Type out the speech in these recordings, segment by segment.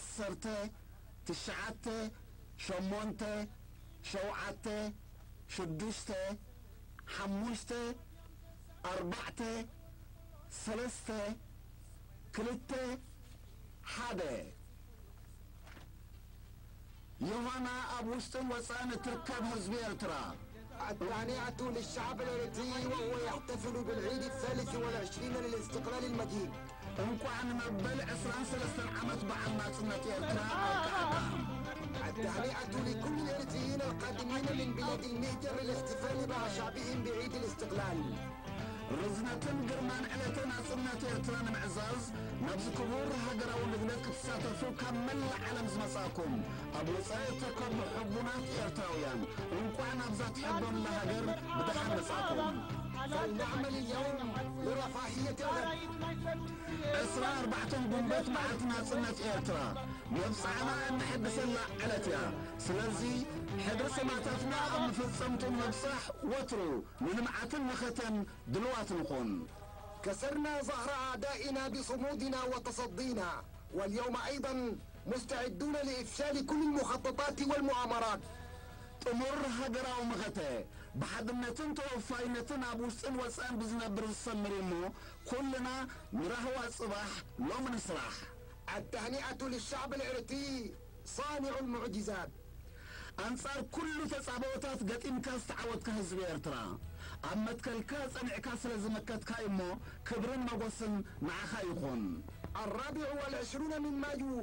ዓሰርተ፣ ትሽዓተ፣ ሸሞንተ፣ ሸውዓተ፣ ሽዱሽተ፣ ሓሙሽተ፣ ኣርባዕተ፣ ሰለስተ፣ ክልተ፣ ሓደ። ዮሃና ኣብ ውሽጥን ወጻእን እትርከብ ህዝቢ ኤርትራ። التهنئة للشعب الإريتري وهو يحتفل بالعيد الثالث والعشرين للاستقلال المجيد. እንቋዕ ንመበል ዕስራን ሰለስተን ዓመት በዓል ናጽነት ኤርትራ ኣብቃዓካ። التهنئة لكل الإريتريين القادمين من بلاد المهجر للاحتفال مع شعبهم بعيد الاستقلال. ርዝነትን ግርማን ዕለተ ናጽነት ኤርትራ ንምዕዛዝ ናብዚ ክቡር ሃገራዊ ልግደት ክትሳተፉ ካብ መላእ ዓለም ዝመጻእኩም ኣብ ወጻኢ እትርከቡ ሕቡናት ኤርትራውያን እንቋዕ ናብዛ ትሕበኑላ ሃገር ብደሓን መጻእኩም። فلنعمل اليوم لرفاهية الغد. ዕስራ ኣርባዕተ ጉንበት መዓልቲ ናጽነት ኤርትራ መብጽዓና እነሐድሰላ ዕለት እያ። ስለዚ ሕድሪ ሰማእታትና ኣብ መፈጸምቱ ንምብጻሕ ወትሩ ንልምዓትን መኸተን ድልዋት ንኹን። كسرنا ظهر أعدائنا بصمودنا وتصدينا، واليوم أيضا مستعدون لإفشال كل المخططات والمؤامرات. ጥሙር ሃገራዊ መኸተ ብሓድነትን ተወፋይነትን ኣብ ውሽጥን ወጻእን ብዝነብር ዝሰምር እዩ እሞ፣ ኩልና ንራህዋ ጽባሕ ሎሚ ንስራሕ። التهنئة للشعب الإريتري صانع المعجزات. ኣንጻር ኩሉ ተጻብኦታት ገጢምካ ዝተዓወትካ ህዝቢ ኤርትራ፣ ኣብ መትከልካ ጸኒዕካ ስለ ዝመከትካ እዩ እሞ፣ ክብርን መጎስን ንዓኻ ይኹን። الرابع والعشرون من مايو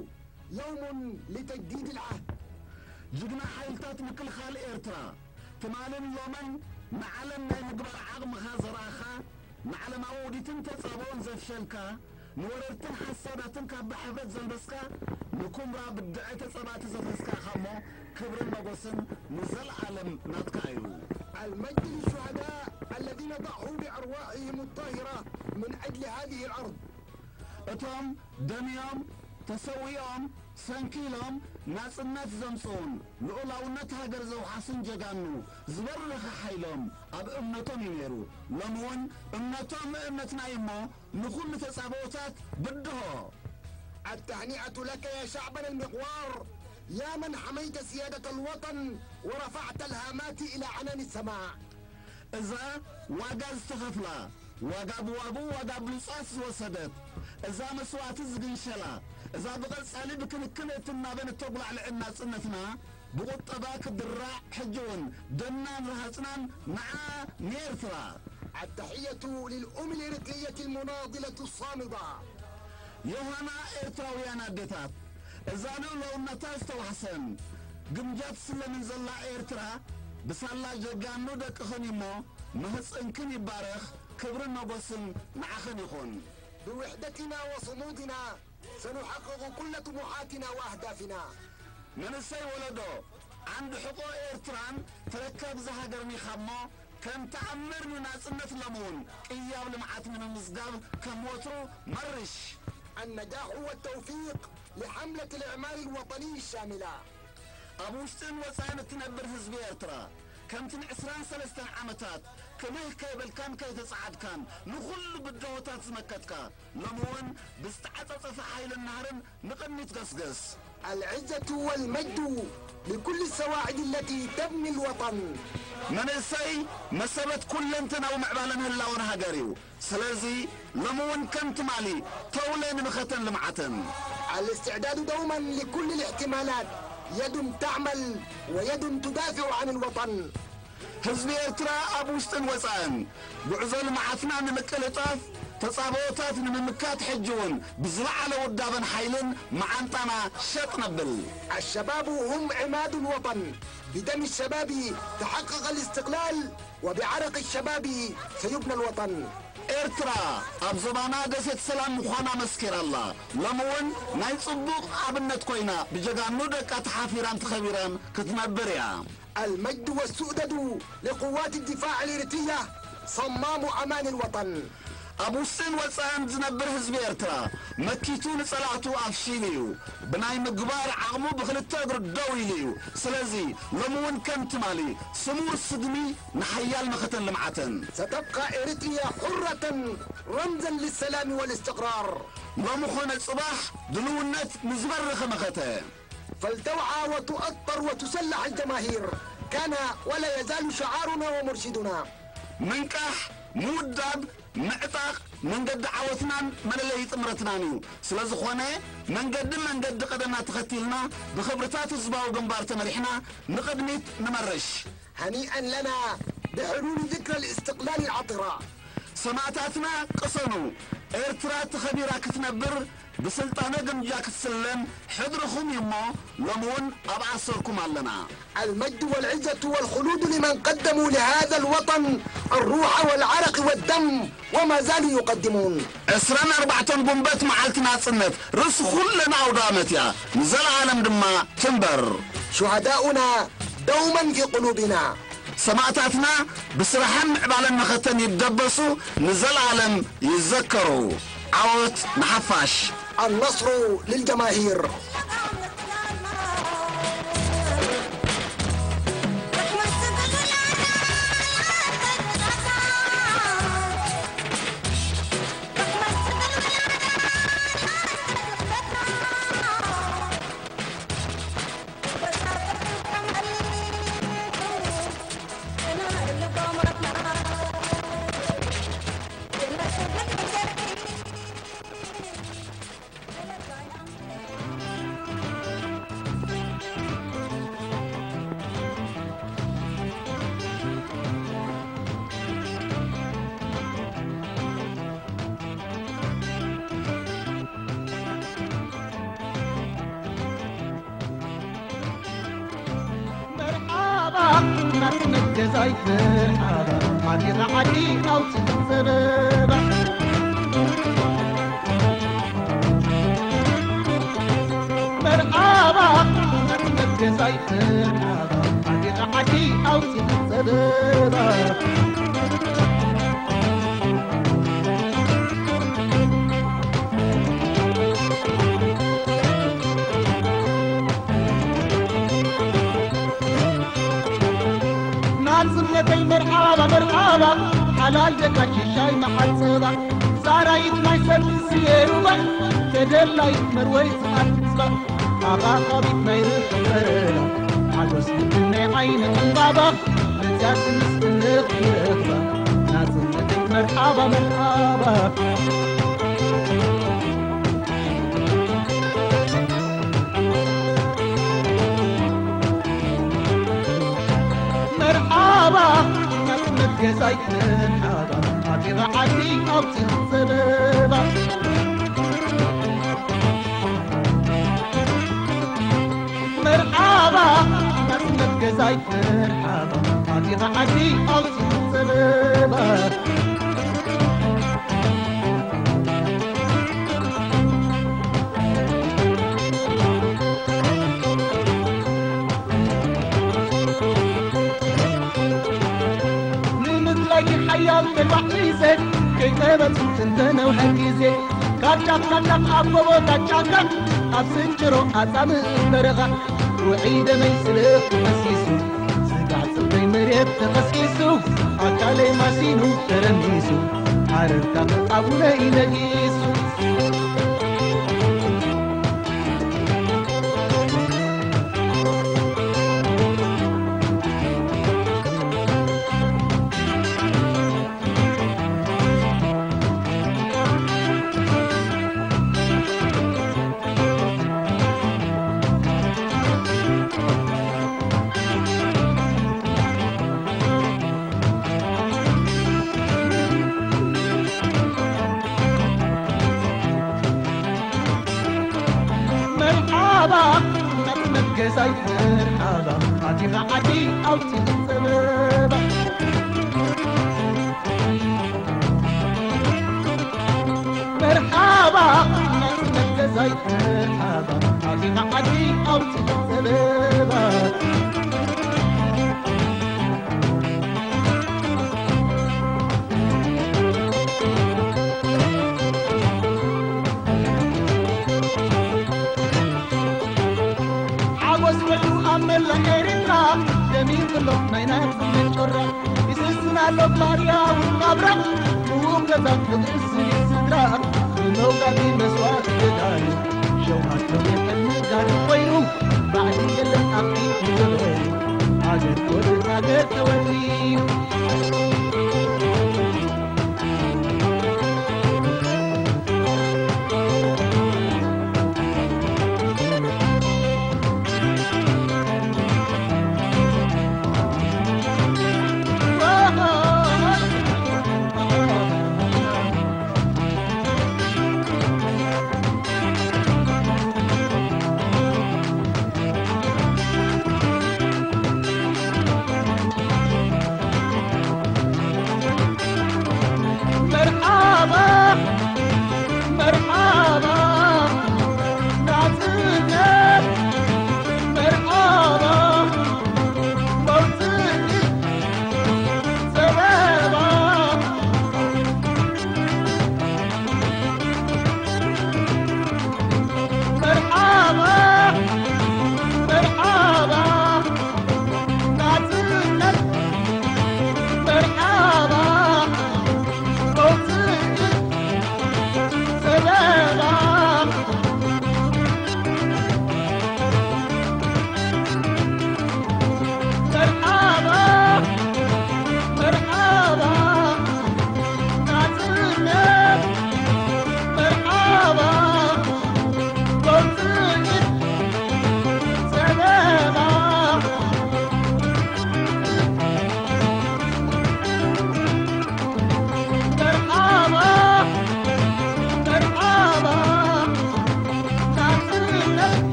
يوم لتجديد العهد. ጅግና ሓይልታት ምክልኻል ኤርትራ፣ ትማልን ሎምን ንዓለም ናይ ምግባር ዓቕምኻ ዘርኣኻ፣ ንዓለማዊ ውዲትን ተጻብኦን ዘፍሸልካ፣ ንወረርትን ሓሳዳትን ካባ ሕብረት ዘልበስካ፣ ንኩምራ ብድዐ ተጻባእቲ ዘፍረስካ ኢኻ እሞ፣ ክብርን መጎስን ንዘለኣለም ናትካ እዩ። المجد للشهداء الذين ضحوا بأرواحهم الطاهرة من أجل هذه الأرض. እቶም ደምዮም፣ ተሰዊኦም፣ ሰንኪሎም ናጽነት ዘምጽኡን ልኡላውነት ሃገር ዘውሓሱን ጀጋኑ ዝበረኸ ሓይሎም ኣብ እምነቶም እዩ ነይሩ። ሎሚ እውን እምነቶም እምነትና እዩ እሞ ንኹሉ ተጻብኦታት ብድሆ። التهنئة لك يا شعبنا المغوار، يا من حميت سيادة الوطن ورفعت الهامات إلى عنان السماء. እዛ ዋጋ ዝተኸፍላ፣ ዋጋ ብዋግኡ ዋጋ ብሉጻት ዝወሰደት፣ እዛ መስዋእቲ ዝግንሸላ፣ እዛ ብቐጻሊ ብክንክን እትናበን እተጉላዕልዕን ናጽነትና ብቑጠባ ክድራዕ፣ ሕጂ እውን ደምናን ረሃጽናን ንዓ ንኤርትራ። التحية للأم الإريترية المناضلة الصامدة. ዮሃና ኤርትራውያን ኣዴታት፣ እዛ ልኡላውነታ ዝተዋሕሰን ግምጃ ትስለምን ዘላ ኤርትራ፣ ብሳላ ጀጋኑ ደቅኽን እሞ፣ ማህጸንክን ይባረኽ፣ ክብርን መጎስን ንዓኽን ይኹን። بوحدتنا وصمودنا سنحقق كل طموحاتنا وأهدافنا. መንእሰይ ወለዶ፣ ዓንዲ ሕቆ ኤርትራን ተረካቢ እዛ ሃገርን ኢኻ እሞ፣ ከም ተኣምር ንናጽነት ሎሚ እውን ቅያብ ልምዓት ንምምዝጋብ ከም ወትሩ መርሽ። النجاح والتوفيق لحملة الإعمار الوطني الشاملة. ኣብ ውሽጥን ወጻእን እትነብር ህዝቢ ኤርትራ፣ ከምቲ ንዕስራን ሰለስተን ዓመታት ክልህ ከይበልካን ከይተጻዓድካን ንኹሉ ብድሆታት ዝመከትካ፣ ሎሚ እውን ብዝተዓጻጸፈ ሓይልን ናህርን ንቕድሚት ገስግስ። العزة والمجد لكل السواعد التي تبني الوطن. መንእሰይ መሰረት ኩለንተናዊ ምዕባለን ህላወን ሃገር እዩ። ስለዚ ሎሚ እውን ከም ትማሊ ተውለ ንመኸተን ልምዓትን። الاستعداد دوما لكل الاحتمالات، يد تعمل ويد تدافع عن الوطن. ህዝቢ ኤርትራ ኣብ ውሽጥን ወጻእን፣ ጉዕዞ ልምዓትና ንምቅልጣፍ፣ ተጻብኦታት ንምምካት ሕጂ እውን ብዝለዓለ ውዳበን ሓይልን መዓንጣና ሸጥ ነብል። الشباب هم عماد الوطن، بدم الشباب تحقق الاستقلال، وبعرق الشباب سيبنى الوطن. ኤርትራ ኣብ ዞባና ደሴት ሰላም ምዃና መስኪራ ኣላ። ሎሚ እውን ናይ ጽቡቕ ኣብነት ኮይና ብጀጋኑ ደቃ ተሓፊራን ተኸቢራን ክትነብር እያ። المجد والسؤدد لقوات الدفاع الإريترية صمام أمان الوطن. ኣብ ውሽጥን ወጻእን ዝነብር ህዝቢ ኤርትራ መኪቱ ንጸላእቱ ኣፍሺሉ እዩ። ብናይ ምግባር ዓቕሙ ብኽልተ እግሩ ደው ኢሉ እዩ። ስለዚ ሎሚ እውን ከም ትማሊ ስሙር ስግሚ ንሓያል መኸተን ልምዓተን። ستبقى إريتريا حرة رمزا للسلام والاستقرار. ሎሚ ኾነ ጽባሕ ድልውነት ንዝበረኸ መኸተ። فلتوعى وتؤطر وتسلح الجماهير، كان ولا يزال شعارنا ومرشدنا. ምንቃሕ፣ ምውዳብ፣ ምዕጣቕ መንገዲ ዓወትናን መለለዪ ጥምረትናን እዩ። ስለ ዝኾነ መንገዲ መንገዲ ቀደምና ተኸቲልና ብኽብርታት ህዝባዊ ግንባር ተመሪሕና ንቕድሚት ንመርሽ። هنيئا لنا بحلول ذكرى الاستقلال العطرة. ሰማእታትና ቅሰኑ። ኤርትራ ተኸቢራ ክትነብር ብስልጣነ ግምጃ ክትስለም ሕድርኹም እዩ እሞ ሎሚ እውን ኣብ ኣሰርኩም ኣለና። المجد والعزة والخلود لمن قدموا لهذا الوطن الروح والعرق والدم وما زالوا يقدمون. ዕስራን ኣርባዕተን ጉንበት መዓልቲ ናጽነት ርእሲ ኩለን ኣውደ ኣመት እያ። ንዘለዓለም ድማ ትንበር። شهداؤنا دوما في قلوبنا. ሰማእታትና ብስራሕን ምዕባለን መኸተን ይደበሱ፣ ንዘለዓለም ይዘከሩ። ዓወት ንሓፋሽ! النصر للجماهير. መርሓባ ናጽነት ገዛይ መርሓባ፣ ዓዲ ዓዲ ኣውፅእ ዘረባ። መርሓባ ናጽነት ገዛይ መርሓባ፣ ዓዲ ዓዲ ኣውፅእ ዘረባ። ናጽነተይ መርሓባ መርሓባ፣ ሓላል ደቃ ሽሻይ መሓጸባ፣ ጻራይት ናይ ሰብ ስየሩባ፣ ተደላይት መርወይ ዝኣት ምጽባቕ፣ ኣኻኻቢት ናይ ርሑቕ በረራ፣ ሓጎስ ልቢ ናይ ዓይኒ ዕምባባ፣ መጽያት ምስ እንኽ ይረኽባ፣ ናጽነተይ መርሓባ መርሓባ። መርሓባ ናጽነት ገዛይ መርሓባ፣ ዓዲ ዓዲ ኣውፅእ ዘረባ። መርሓባ ናጽነት ገዛይ መርሓባ፣ ዓዲ ዓዲ ኣውፅእ ዘረባ። ንምድላይኪ ሓያል ተጓዒዘ፣ ከይጠበጽኩ እንተ ነውሐ ግዜ፣ ካብ ጫፍ ናብ ጫፍ፣ ኣብ ጎቦታት ጫካ፣ ኣብ ስንጭሮ ኣጻምእ በረኻ፣ ውዑይ ደመይ ስለ ፈሲሱ፣ ስጋዕ ጽፍረይ መሬት ተኸስኪሱ፣ ኣካለይ ማሲኑ ተረሚሱ፣ ዓረርካ ኣቡነይ ነጊሱ። መርሓባ ናጽነት ገዛይ መርሓባ፣ ኣቲኻ ዓዲ ኣውጺእ ጸበባ። መርሓባ ናጽነት ገዛይ መርሓባ፣ ኣቲኻ ዓዲ ኣውጺእ ጸበባ። ሓጎስ በሉ ኣብ መላእ ኤርትራ፣ ደሚቕ ኣሎ ናይ ናጽነት ጮራ። ይስስን ኣሎ ባህርያዊ ናብራ፣ ምዉቕ ገዛ ፍቕሪ ስኒት ስድራ። ተውጋእቲ መስዋእቲ ገዳዩ ሸውሃት ነዊሕ ሕልሚ